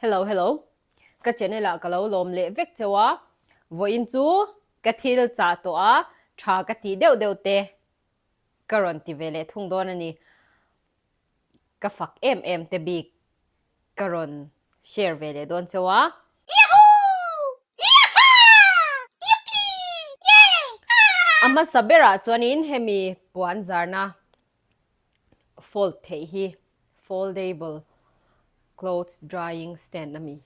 Hello hello. Ka channel ah ka lo lawm leh vek cheu a, vawiin chu ka thil chah tawh a, tha ka tih deuh deuh te ka rawn ti ve leh thung dawn a ni. Ka fak em em te bik ka rawn share ve leh dawn cheu a. A hmasa berah chuanin hemi puan zarna fold theih hi foldable clothes drying stand a mi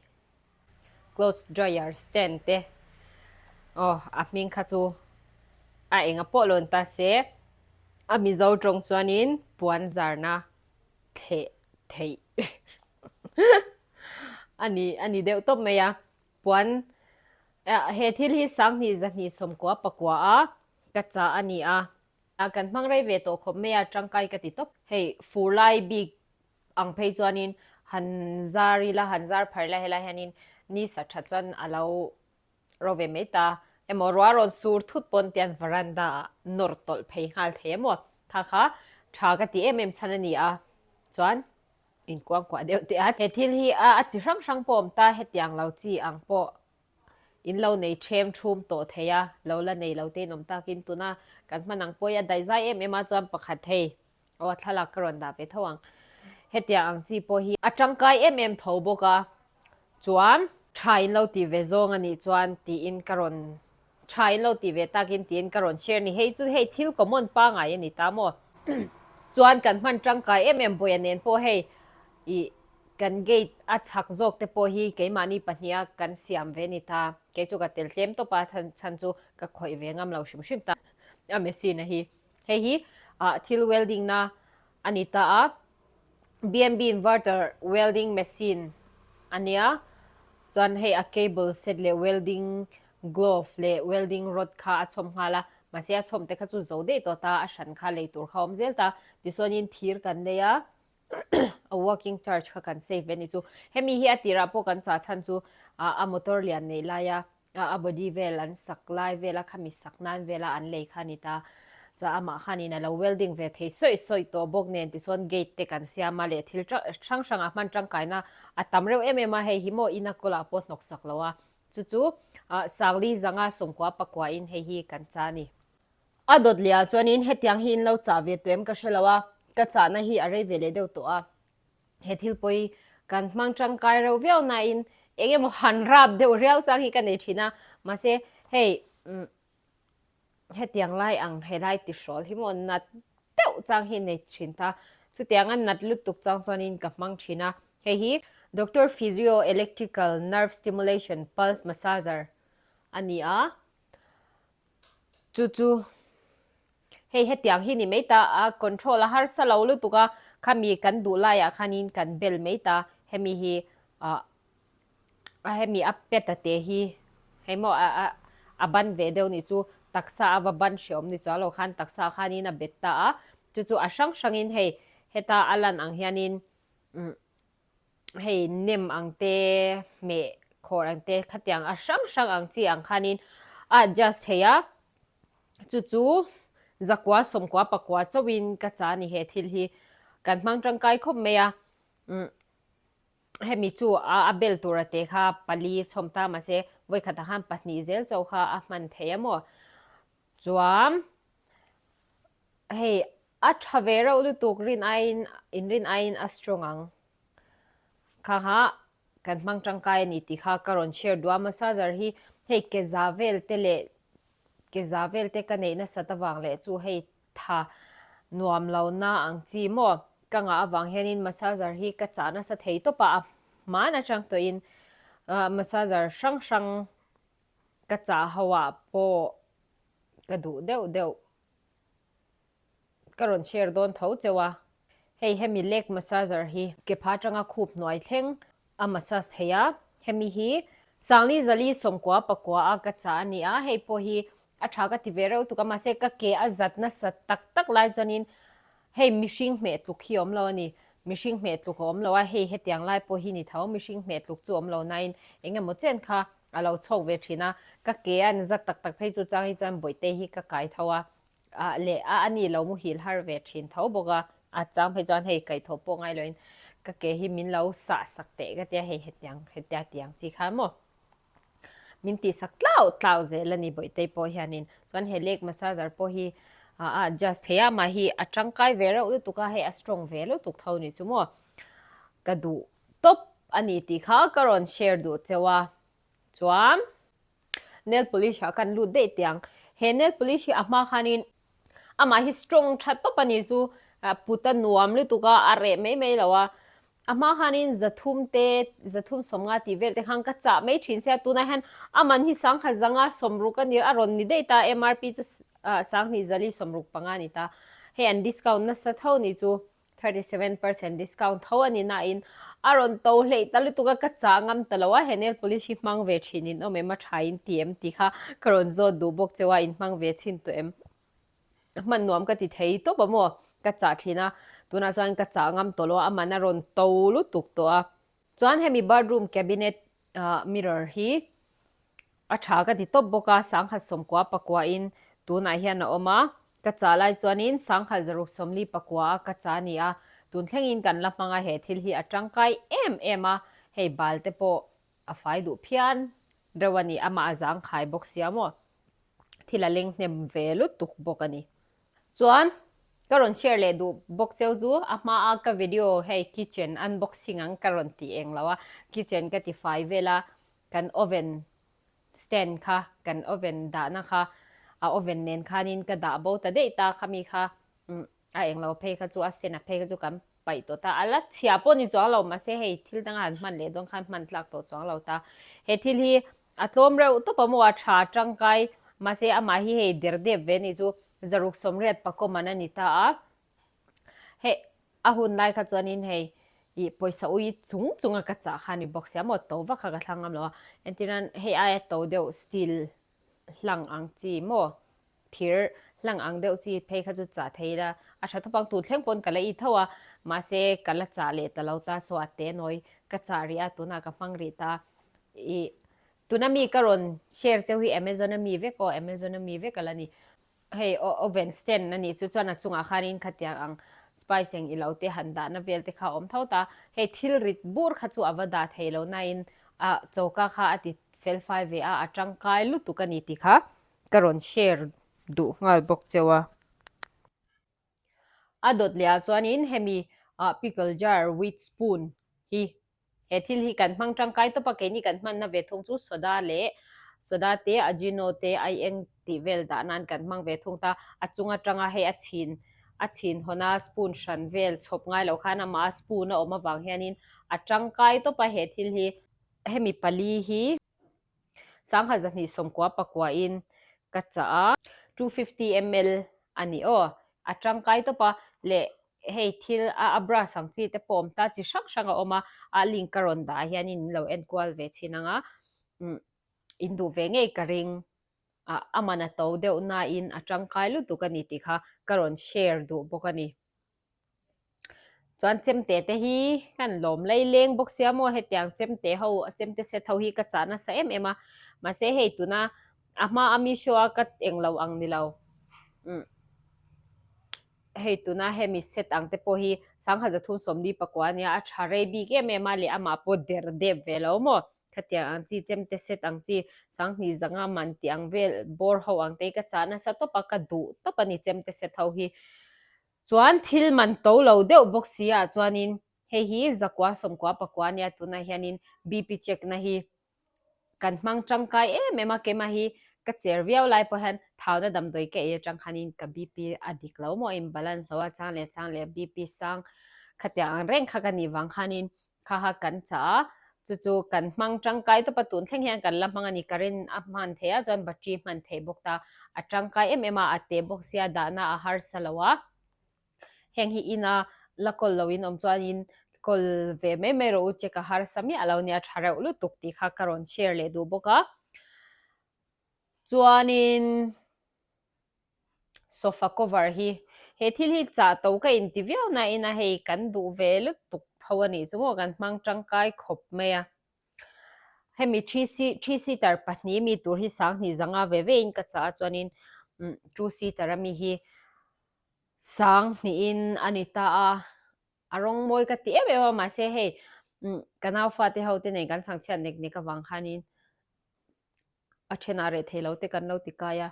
clothes dryer stand te aw a hming kha chu a enga pawh lawn ta se a mizo tawng chuanin puan zarna thleh theih a ni a ni deuh tawp mai a puan he thil hi sanghnih zahnih sawmkua pakua a ka chah a ni a. A kan hmang rei ve tawh khawp mai a, tangkai ka ti tawp. Hei fur lai bik ang phei chuanin han zar ila, han zar phar ila helai hianin ni sa that chuan a lo ro ve mai ta. Emaw ruah rawn sur thut pawn tian veranda ah nawr tawlh phei nghal thei emaw kha kha tha ka ti em em chhan a ni a, chuan inkuangkuah deuh teh a. He thil hi a chi hrang hrang pawh a awm ta, hetiang lo chi ang pawh In lo nei ṭhem ṭhum tawh thei a, lo la nei lo te in awm takin tuna kan hman ang pawh hi a daihzai em em a chuan pakhat hei aw a thlalak ka rawn dah ve tho ang. Hetiang ang chi pawh hi a tangkai em em tho bawk a, chuan tha in lo tih ve zawng a nih chuan tiin ka rawn tha in lo tih ve takin tiin ka rawn share ni hei chu hei thil common pangai a ni ta maw chuan kan hman tangkai em em bawia nen pawh hei ih Kan gate a chhak zawk te pawh hi keimahni pahniha kan siam ve ni ta. Kei chu ka tel tlem tawp a, chhan chu ka khawih ve ngam lo hrim hrim ta a machine a hi. Hei hi ah thil welding na a ni ta a, BMB inverter welding machine a nia, chuan hei a cable set leh welding glove leh welding rod kha a chhawm nghal a, mahse a chhawm te kha chu zo daih tawh ta, a hran kha lei tur kha a awm zel ta. Tichuanin thir kan nei a. a working charge kha kan save ve ni chu hemi hi a tirah pawh kan chah chhan chu a motor lian neih laia a body vel an sak lai vela khami sak nan vela an lei kha a ni ta chuan amah khanin a lo welding ve thei sawi sawi tawh bawk nen tichuan gate te kan siam a leh thil hrang hrang ah hman tangkaina a tam reuh em em a hei hi maw ina kawlah pawh hnawk sak lo a chu chu sangli zanga sawmkua pakua in hei hi kan cha a ni. A dawt leh ah chuanin hetiang hi in lo chah ve tawh em ka hre lo a, ka chahna hi a rei ve leh deuh tawh a. He thil pawi kan hmang tangkai reuh viau nain eng emaw han rap deuh riau chang hi ka nei thin a, mahse hei hetiang lai ang helai tihrawl hi maw nat deuh chang hi nei thin ta, chutianga nat lutuk chang chuanin ka hmang thin a, hei hi Doctor Physio Electrical Nerve Stimulation Pulse Massager a ni a. Chu chu hei hetiang hi ni mai ta a control a harsa lo lutuk a khami kan duh laiah khanin kan bel mai ta hemi hi ah a hemi a pet a te hi hei maw a a a ban ve deuh nih chu taksa a va ban hreawm ni chuang lo khan taksa khanin a bet ta a chu chu a hrang hrangin hei heta a lan ang hianin umm hei nem ang te, hmeh khawr ang te khatiang a hrang hrang ang chi ang khanin a adjust thei a, chu chu zakua sawmkua pakua chauhin ka cha a ni he thil hi kan hmang tangkai khawp mai a, umm hemi chu a bel tura te kha pali chhawm ta mahse vawikhatah khan pahnih zel chauh kha a hman thei a maw chuan hei A tha ve reuh lutuk rin aiin in rin aiin a strong ang. Kha kha kan hmang tangkai a ni tih kha ka rawn share duh a, massager hi hei ke za vel te leh ke za vel te ka neih nasat avang leh chu hei tha nuam lo na ang chi maw ka ngah avang hianin massager hi ka chah nasa thei tawp a, a hman atang tawhin massager hrang hrang ka chah ho ah pawh ka duh deuh deuh. Ka rawn share dawn tho cheu a, hei hemi leg massager hi kepha atanga khup hnuai thleng a massage thei a, hemi hi Sangli Zali sawmkua pakua a ka chah a ni a, hei pawh hi a tha ka ti ve reuh tuk a, mahse ka ke a zat nasa tak tak lai chuanin hei mihring hmeh tluk hi a awm lo a ni, mihring hmeh tluk a awm lo a, hei hetiang lai pawh hi ni tho, mihring hmeh tluk chu a awm lo nain eng emaw chen kha a lo chhawk ve thin a, ka ke a zat tak tak phei chu chang hi chuan bawihte hi ka kai tho a, ah leh a a ni lo muhil har ve thin tho bawk a, a chang phei chuan hei kaihthawh pawh ngai loin ka ke hi min lo sah sak teh ka tia hei hetiang hetia tiang chi kha maw min tih sak tlau tlau zel a ni Bawihtei pawh hianin chuan he leg massager pawh hi a adjust thei a mah hi a tangkai ve reuh lutuk a hei a strong ve lutuk tho ni chu maw ka duh tawp a ni tih kha ka rawn share duh cheu a chuan Nail polish ah kan lut daih tiang. He nail polish hi a hma khanin amah hi strong tha tawp a ni chu put a nuam lutuk a, a reh mai mai lo a. A hma khanin zathum te, zathum sawmnga tih vel te khan ka chah mai thin sia tunah hian a man hi sangkhat zanga sawmruk a ni a rawn ni daih ta MRP chu sanghnih zali sawmruk panga a ni ta. Hei an discount nasa tho ni chu. 37% discount tho a ni nain a rawn to hleih ta lutuk a, ka chah ngam ta lo a, he nail polish hi hmang ve thin in awm em a tha in ti em tih kha ka rawn zawt duh bawk cheu a, in hmang ve chhin tawh em? Hman nuam ka ti thei tawp a maw? Ka chah thin a, tunah chuan ka chah ngam tawh lo a, a man a rawn to lutuk tawh a. Chuan hemi bathroom cabinet mirror hi a tha ka ti tawp bawk a, sangkhat sawmkua pakua in tunah hian a awm a, ka chah lai chuanin sangkhat zaruk sawmli pakua a ka chah a ni a, tun thlengin kan la hmang a, he thil hi a tangkai em em a, hei bal te pawh a fai duh phian reuh a ni, amah a zangkhai bawk sia maw, thil a leng hnem ve lutuk bawk a ni. Chuan ka rawn share leh duh bawk cheu chu a hma a ka video hei kitchen unboxing ang ka rawn ti eng lo a, kitchen ka ti fai vel a, kan oven stand kha kan oven dahna kha a oven nen khanin ka dah bo ta daih ta khami kha a eng lo phei kha chu a stand a phei kha chu kan paih tawh ta, a la chhia pawh ni chuang lo mahse hei thil danga han hman leh dawn khan hman tlak tawh chuang lo ta, he thil hi A tlawm reuh tawp a maw a tha tangkai mahse amah hi hei der dep ve nih chu zaruk sawmriat pakawm an a ni ta a, hei a hun lai kha chuanin hei ih pawisa ui chung chung a ka chah kha a ni bawk sia maw to vak kha ka thlang ngam lo a, entirnan hei aia to deuh steel hlang ang chi maw thir hlang ang deuh chi phei kha chu chah thei ila a tha tawp ang tun thleng pawn ka la i tho a mahse ka la chah leh ta lo ta saw a te nawi ka chah rih a tunah ka hmang rih ta I tuna mi ka rawn share cheu hi Amazon a mi vek aw, Amazon a mi vek a la ni. Hei oven stand a nih chu chuan a chungah khanin khatiang ang spice eng ilo te han dahna vel te kha a awm tho ta. Hei thil rit bur kha chu a va dah thei lo nain a choka kha a ti felfai ve a, a tangkai lutuk a ni tih kha ka rawn share duh nghal bawk cheu a. A dawt leh ah chuanin hemi pickle jar with spoon hi He thil hi kan hmang tangkai tawp a, keini kan hmanna ve thung chu soda leh soda te, ajino te, aieng tih vel dah nan kan hmang ve thung ta. A chung atanga hei a chhin a chhin hawn a spoon hran vel chhawp ngai lo khan amah a spoon a awm avang hianin a tangkai tawp a he thil hi. Hemi pali hi Sangha zahnih sawmkua pakua in ka chah a. 250 ml a ni aw. A tangkai tawp a, leh hei thil a a brush ang chi te pawh awm ta chi hrang hrang a awm a, a link ka rawn dah ah hian in lo en kual ve chhin ang a, umm in duh ve ngei ka ring a, a man a to deuh nain a tangkai lutuk a ni tih kha ka rawn share duh bawk a ni. Chuan chemte te hi kan lawm lai leng bawk sia maw hetiang chemte ho chemte set ho hi ka chah nasa em em a mahse hei tuna a hma a mi show a ka englo ang ni lo umm hei tuna hemi set ang te pawh hi sangha zathum sawmli pakua ania a tha rei bik em em a leh amah pawh der dep ve lo maw khatiang ang chi chemte set ang chi sanghnih zanga man tih ang vel bawr ho ang te hi ka chah nasa tawp a ka duh tawp a ni chemte set ho hi. Chuan thil man to lo deuh bawk si ah chuanin hei hi zakua sawmkua pakua ania tunah hianin BP check na hi kan hmang tangkai em em a keimah hi ka cher viau lai pawh hian thauna damdawi ka ei atang khanin ka BP a dik lo maw in balance lo a chang leh chang leh BP sang khatiang ang reng kha ka nih vang khanin kha kha kan chah a chu chu kan hmang tangkai tawp a tun thleng hian kan la hmang a ni current a hman theih a chuan battery hman theih bawk ta a tangkai em em a a te bawk sia dahna a harsa lo a heng hi ina la kawl lo in awm chuanin kawl ve mai mai rawh u check a harsa miah lo nia tha reuh lutuk tih kha ka rawn share leh duh bawk a chuanin. Sofa cover hi he thil hi chah to ka inti viau na in a hei kan duh ve lutuk tho a nih chu maw kan hmang tangkai khawp mai a. Hemi three seater pahnih mi tur hi sanghnih zanga ve ve in ka chah a chuanin two seater ami hi sanghnih in a ni ta a. A rawng mawi ka ti em em a, mahse hei ka nau fate ho te nen kan chhangchhiat nek nek avang khanin a thenah reh thei lo te kan lo ti kai a.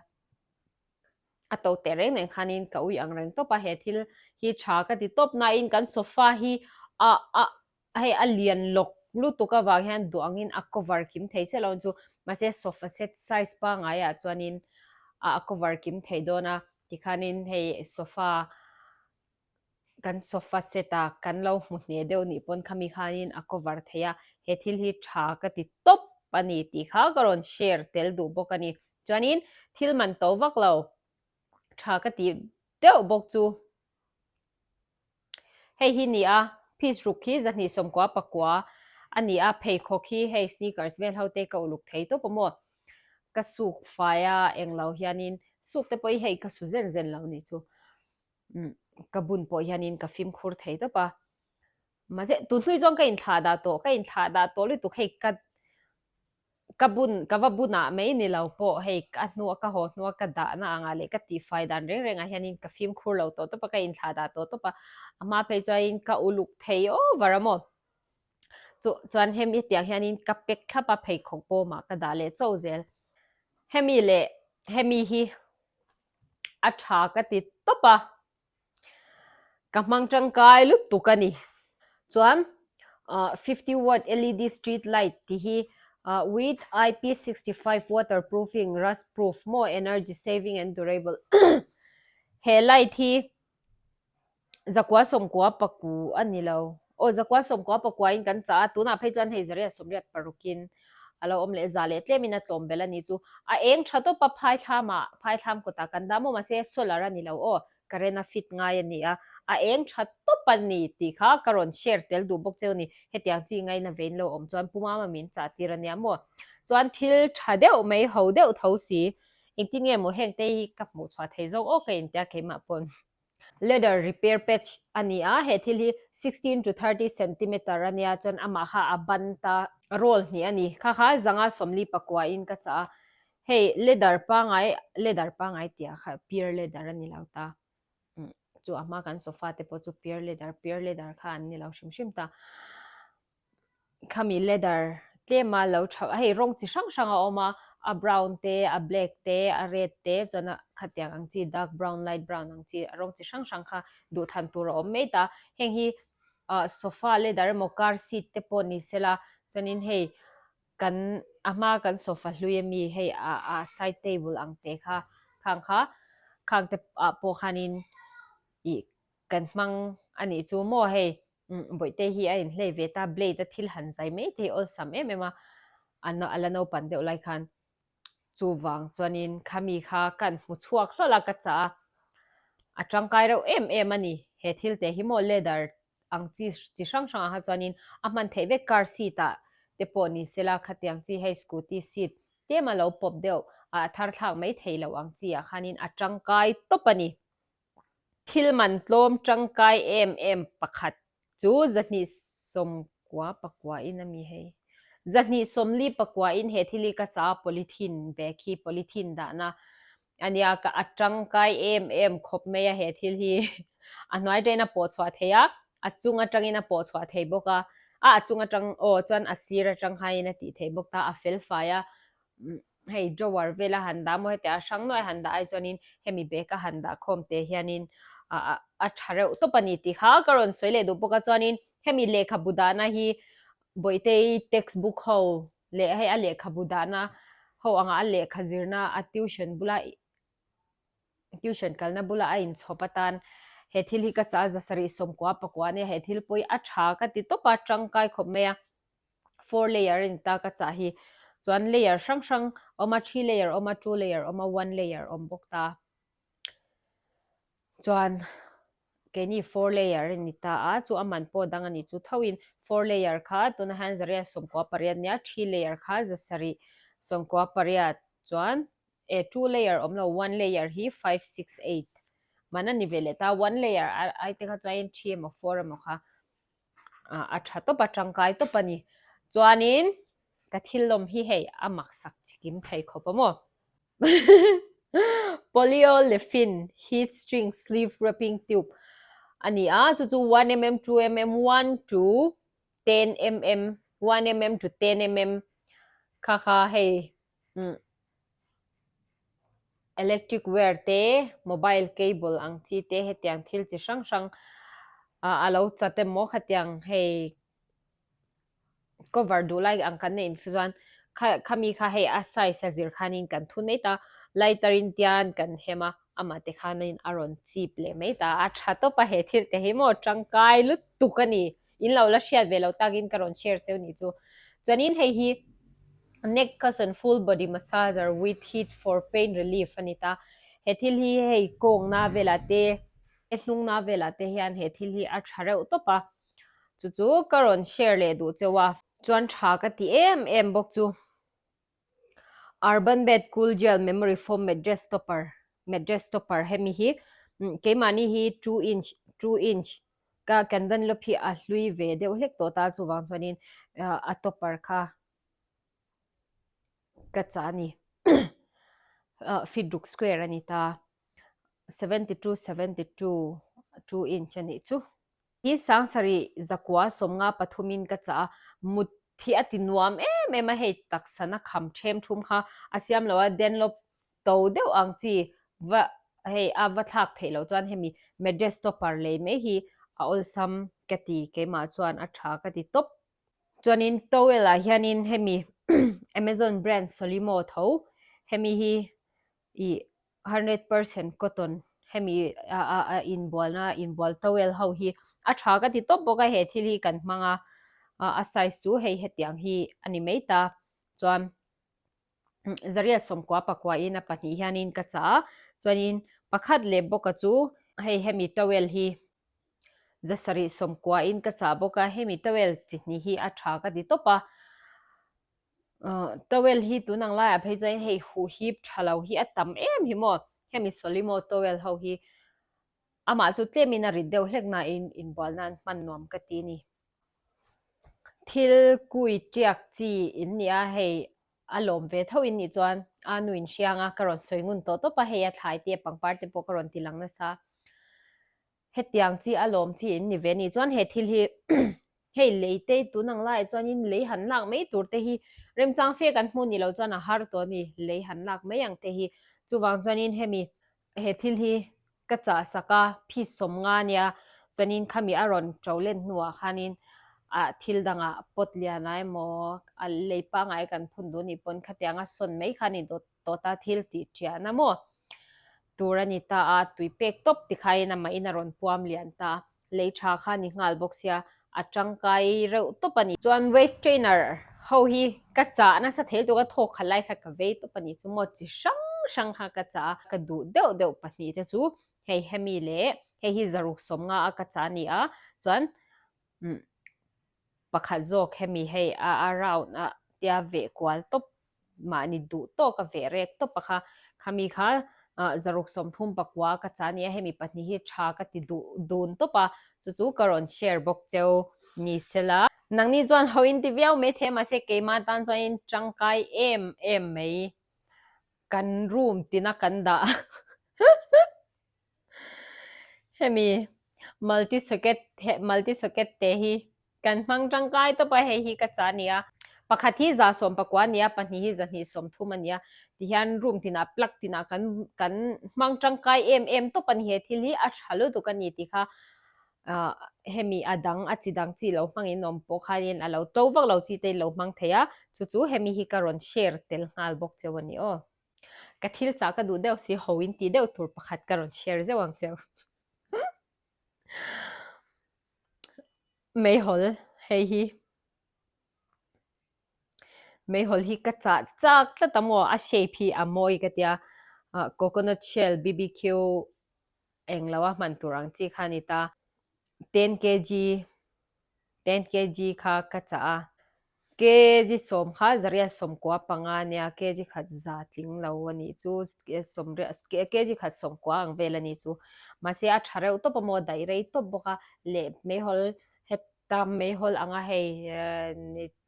A to teh reng nen khanin ka ui ang reng tawp a, he thil hi tha ka ti tawp nain kan sofa hi a a hei a lian lawk lutuk avang hian duh angin a cover kim thei chiah lo chu mahse sofa set size pangaiah chuanin a cover kim thei dawn a tikhanin hei sofa kan sofa set a kan lo hmu hneh deuh nih pawn khami khanin a cover thei a, he thil hi tha ka ti tawp a ni tih kha ka rawn share tel duh bawk a ni. Chuanin thil man to vak lo tha ka ti deuh bawk chu hei hi ni a, piece ruk hi zahnih sawmkua pakua a ni a, pheikhawk hi hei sneakers vel ho te ka uluk thei tawp a maw, ka suk fai a englo hianin suk te pawh hi hei ka su zen zen lo nih chu. Ka bun pawh hianin ka fimkhur thei tawp a, mahse tun hlui chuan ka inthlah dah tawh, ka inthlah dah tawh lutuk hei ka ka bun ka va bunah mai ni lo pawh hei ka hnua ka haw hnua ka dahna angah leh ka tihfai dan reng rengah hianin ka fimkhur lo tawh tawp a, ka inthlah dah tawh tawp a, a hma phei chuanin ka uluk thei over a maw chu chuan hemi tiang hianin ka pack thlap a pheikhawk bawmah ka dah leh chauh zel hemi leh hemi hi. a tha ka ti tawp a, ka hmang tangkai lutuk a ni. Chuan 50 watt LED street light tih hi with IP65 waterproofing, rust proof, maw energy saving and durable he light hi Zakua sawmkua paku a ni lo. Aw, zakua sawmkua pakuain kan chah a, tunah phei chuan hei zariat sawmriat parukin a lo awm leh za leh tlemin a tlawm belh a ni chu. A eng tha tawp a, phaithlamah, phaithlam kawtah kan dah maw mahse solar a ni lo aw, current a fit ngai a ni a, a eng tha tawp a ni tih kha ka rawn share tel duh bawk cheu a ni. Hetiang chi ngaina vein lo awm chuan Pu Mama min chah tir a nia maw. Chuan thil tha deuh mai ho deuh tho si, engtin nge maw heng te hi ka hmuh chhuah thei zawk aw ka intia keimah pawn. Leather repair patch a ni a, he thil hi 16 to 30 centimeter a nia chuan amah kha a ban ta roll hnih a ni. Kha kha zanga sawmli pakua in ka chah a, hei leather pangai leather pangai tih ah kha pure leather a ni lo ta, chu a hma kan sofa te pawh chu pure leather pure leather kha an ni lo hrim hrim ta. Khami leather tlema lo tha hei rawng chi hrang hrang a awm a, a brown te, a black te, a red te chuan a khatiang ang chi dark brown light brown ang chi rawng chi hrang hrang kha duh than tur a awm mai ta. Heng hi ah sofa leather emaw car seat te pawh ni sela chuanin hei kan a hma kan sofa hlui ami hei ah ah side table ang te kha khang kha khang te ah pawh khanin ih kan hmang a nih chu maw hei Bawihte hi a inhlei ve ta, blade a thil han zai mai thei awlsam em em a, a la naupan deuh lai khan chuvang chuanin khami kha kan hmu chhuak hlawlh a ka chah a, a tangkai reuh em em a ni he thil te hi maw leather ang chi chi hrang hrangah kha chuanin a hman theih vek car seat ah te pawh ni sela khatiang chi hei scooty seat tlem a lo pawp deuh a thar thlak mai thei loh ang chi ah khanin a tangkai tawp a ni. Thil man tlawm tangkai em em pakhat chu zahnih sawmkua pakua in a mi hei. Zahnih sawmli pakua in he thil hi ka chah a polythene bag hi polythene dahna a nia ka a tangkai em em khawp mai a he thil hi a hnuai atangin a pawh chhuah thei a a chung atangin a pawh chhuah thei bawk a a a chung atang aw chuan a sir atang khain a tih theih bawk ta a fel fai a hei drawer vela han dah maw hetiang a hrang nuai han dah ai chuanin hemi bag a han dah khawm te hianin a a tha reuh tawp a ni tih kha ka rawn sawi leh duh bawk a chuanin hemi lehkhabu dahna hi Bawihtei textbook ho leh hei a lehkhabu dahna ho anga a lehkha zirna a tuition bula tuition kalna bula a inchhawp atan he thil hi ka chah a zasarih sawmkua pakua ania he thil pawh hi a tha ka ti tawp a tangkai khawp mai a. four layer a ni ta ka chah hi chuan layer hrang hrang awm a three layer awm a two layer awm a one layer awm bawk ta chuan keini four layer a ni ta a chu a man pawh dang a ni chu tho in four layer kha tunah hian zariat sawmkua pariat nia three layer kha zasarih sawmkua pariat chuan e two layer awm lo one layer hi 568 man a ni ve leh ta one layer ai te kha chuan three emaw four emaw kha a tha tawp a tangkai tawp a ni chuanin ka thil lawm hi hei a mak sak chikim thei khawp a maw polyolefin heat string sleeve wrapping tube. a ni a, chu chu one mm, two mm, one to ten mm, one mm to ten mm kha kha hei umm electric wire te mobile cable ang chi te hetiang thil chi hrang hrang ah a lo chat emaw khatiang hei cover duh lai ang kan neih chu chuan kha khami kha hei a size a zir khanin kan thu mai ta lighter in tian kan hem a amah te khanin a rawn chip leh mai ta a tha tawp a he thil te hi maw tangkai lutuk a ni in lo la hriat ve lo takin ka rawn share cheu ni chu chuanin hei hi neck cushion full body massager with heat for pain relief a ni ta he thil hi hei kawngna velah te hnungna velah te hian he thil hi a tha reuh tawp a. Chu chu ka rawn share leh duh cheu a. Chuan tha ka ti em em bawk chu. Urban Bed Cool Gel Memory Foam Mattress Topper Mattress Topper hemi hi keimahni hi two inch two inch ka kan Dunlop hi a hlui ve deuh hlek tawh ta chuvang chuanin a topper kha ka chah a ni. Feet ruk square a ni ta. 72 72 two inch a nih chu. Hi Sangsarih zakua 53 in ka chah a, mut hi a ti nuam em em a, hei taksana kham them thum kha a siam lo a, Dunlop to deuh ang chi va hei a va thlak theih loh chuan hemi mattress topper lei mai hi a awlsam ka ti keimah chuan a tha ka ti tawp. Chuanin towel ah hianin hemi Amazon brand Solimo tho hemi hi ih 100% cotton hemi a a a inbualna inbual towel ho hi a tha ka ti tawp bawk a he thil hi kan hmang a a size chu hei hetiang hi a ni mai ta chuan zariat 90 pakua in a pahnih hianin ka chah a chuanin pakhat leh bawka chu hei hemi towel hi 790 in ka chah bawk a hemi towel chi hnih hi a tha ka ti tawp a. Towel hi tun ang laiah phei chuan hei huh hip tha lo hi a tam em hi maw hemi Solimo towel ho hi amah chu tlemin a rit deuh hlek nain inbual nan hman nuam ka ti a ni. Thil kui tiak chi in nia hei a lawm ve tho in nih chuan a nu in hriang a ka rawn sawi ngun tawh tawp a hei a thlai te pangpar te pawh ka rawn ti lang nasa. Hetiang chi a lawm chi in ni ve ni chuan he thil hi hei lei te tun ang laiah chuanin lei han lak mai tur te hi remchang fe kan hmuh ni lo chuan a har tawh a ni lei han lak mai ang te hi chuvang chuanin hemi he thil hi ka chah sak a piece 50 ania chuanin khami a rawn to len hnuah khanin ah thil dangah pot lian ah emaw a lei pangngai kan phun duh anih pawn khatianga sawn mai kha a ni dawt. tawta thil tih ṭiahna maw tur a ni ta a, tui pek tawp ti khaiin amahin a rawn puam lian ta a, lei ṭha kha a ni nghal bawk sia, a ṭangkai reuh tawp a ni. Chuan waist trainer ho hi ka chah nasa thei lutuk a, thawk khat lai kha ka vei tawp a ni chu maw, chi hrang hrang kha ka chah a, ka duh deuh deuh pahnih te chu hei hemi leh hei hi 650 a ka chah a ni a, chuan umm pakhat zawk hemi hei a a round a tia veh kual tawp mahni duh tawk a veh rek tawp a kha khami kha 639 ka cha nia hemi pahnih hi tha ka ti duh dun tawp a chu chu ka rawn share bawk cheu ni sela. Nangni chuan ho in ti viau mai thei mahse keimah tan chuan in tangkai em em mai kan room tina kan dah Hemi multi socket multi socket te hi kan hmang tangkai tawp a hei hi ka cha a ni a pakhat hi 110 a ni a pahnih hi 230 a ni a tihian room tinah plug tinah kan kan hmang tangkai em em tawp a ni he thil hi a tha lutuk a ni tih kha ah hemi a dang a chi dang chi lo hmangin awm pawh khanin a lo to vak lo chi te in lo hmang thei a chu chu hemi hi ka rawn share tel nghal bawk cheu a ni aw. Ka thil chah ka duh deuh si ho in tih deuh tur pakhat ka rawn share zeuh ang cheu. Meihawl hei hi meihawl hi ka chah chak tlat a maw a shape hi a mawi ka tia coconut shell BBQ englo a hman tur ang chi kha a ni ta ten kg Ten kg kha ka chah a, kg 10 kha 195 a nia, kg khat za tling lo a nih chu, kg khat 90 ang vel a nih chu. Mahse a tha reuh tawp a maw, daih rei tawp bawk a, leh meihawl heta meihawl anga hei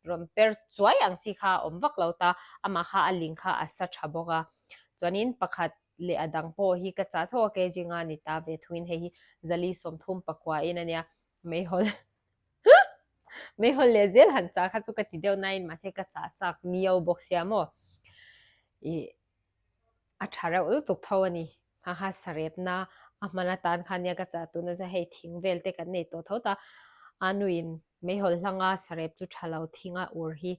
rawn per chuai ang chi kha a awm vak lo ta, amah kha a ling kha a sa tha bawk a. Chuanin pakhat. leh a dang pawh hi ka chah tho a kg nga ni ta ve thungin hei hi zali 30 pakua in ania meihawl meihawl leh zel han chah kha chu ka ti deuh nain mahse ka chah chak miau bawk sia maw ih a tha reuh lutuk tho a ni ha ha sarepna a hman atan khan nia ka chah tuna chuan hei thing vel te kan nei tawh tho ta a nuin meihawl hlanga sarep chu tha lo thinga ur hi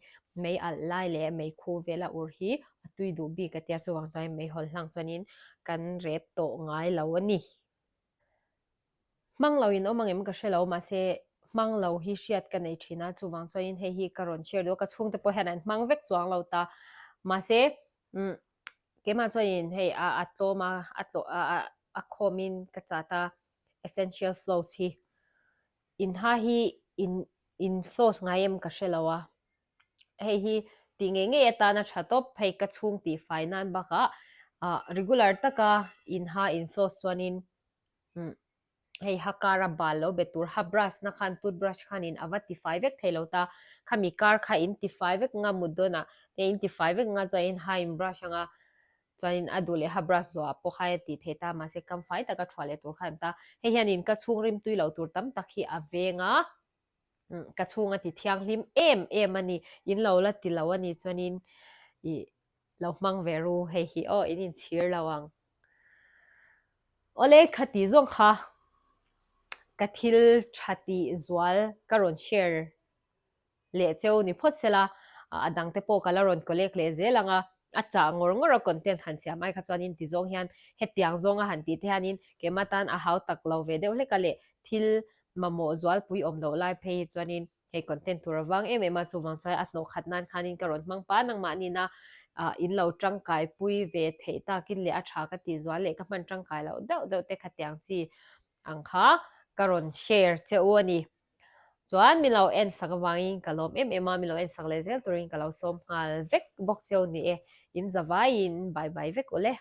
mei alh lai leh mei khu vela ur hi a tui duh bik a tia chuvang chuan meihawl hlang chuanin kan rep tawh ngai lo a ni. Hmang lo in awm angem ka hre lo mahse hmang lo hi hriat ka nei thin a chuvang chuanin hei hi ka rawn share duh a ka chhungte pawh hian an hmang vek chuang lo ta mahse umm keimah chuanin hei a a tlawm a a tlawh a a a khawmin ka chat a essential flows hi inha hi in in flows ngai em ka hre lo a hei hi tih ngei ngei atana tha tawp hei ka chhung tih fai nan bakah ah regular taka inha in flows chuanin Umm hei ha kar a bal lo bet tur ha brush na khan toothbrush khanin a va tifai vek thei lo ta, khami kar kha in tifai vek nga mut dawnah te in tifai vek nga chuan in ha in brush anga chuanin a duh leh ha brush zawhah pawh kha a tih thei ta mahse kam fai taka thuah leh tur kha an ta, hei hianin ka chhung rim tui lo tur tam tak hi a veng a, umm ka chhung a ti thianghlim em em a ni, in lo la ti lo a nih chuanin ih Lo hmang ve ru hei hi aw in inchhir lo ang. Awle khati zawng kha ka thil tha tih zual ka rawn share leh cheu ni phawt sela a dang te pawh ka la rawn collect leh zel ang a, a chah ngawr ngawr a content han siam ai kha chuanin ti zawng hian hetiang zawnga han tih te hianin keimah tan a hau tak lo ve deuh hlek a leh thil mamawh zualpui awm loh lai phei hi chuanin Hei content tur avang em em a, chuvang chuan a hnawh khat nan khanin ka rawn hmang pa nangmahnin a in lo tangkai pui ve theih takin leh a tha ka tih zual leh ka hman tangkai loh deuh deuh te khatiang chi ang kha ka rawn share che u a ni. Chuan min lo en sak avangin ka lawm em em a, min lo en sak leh zel turin ka lo sawm nghal vek bawk cheu ni e. In zavaiin bye bye vek u le.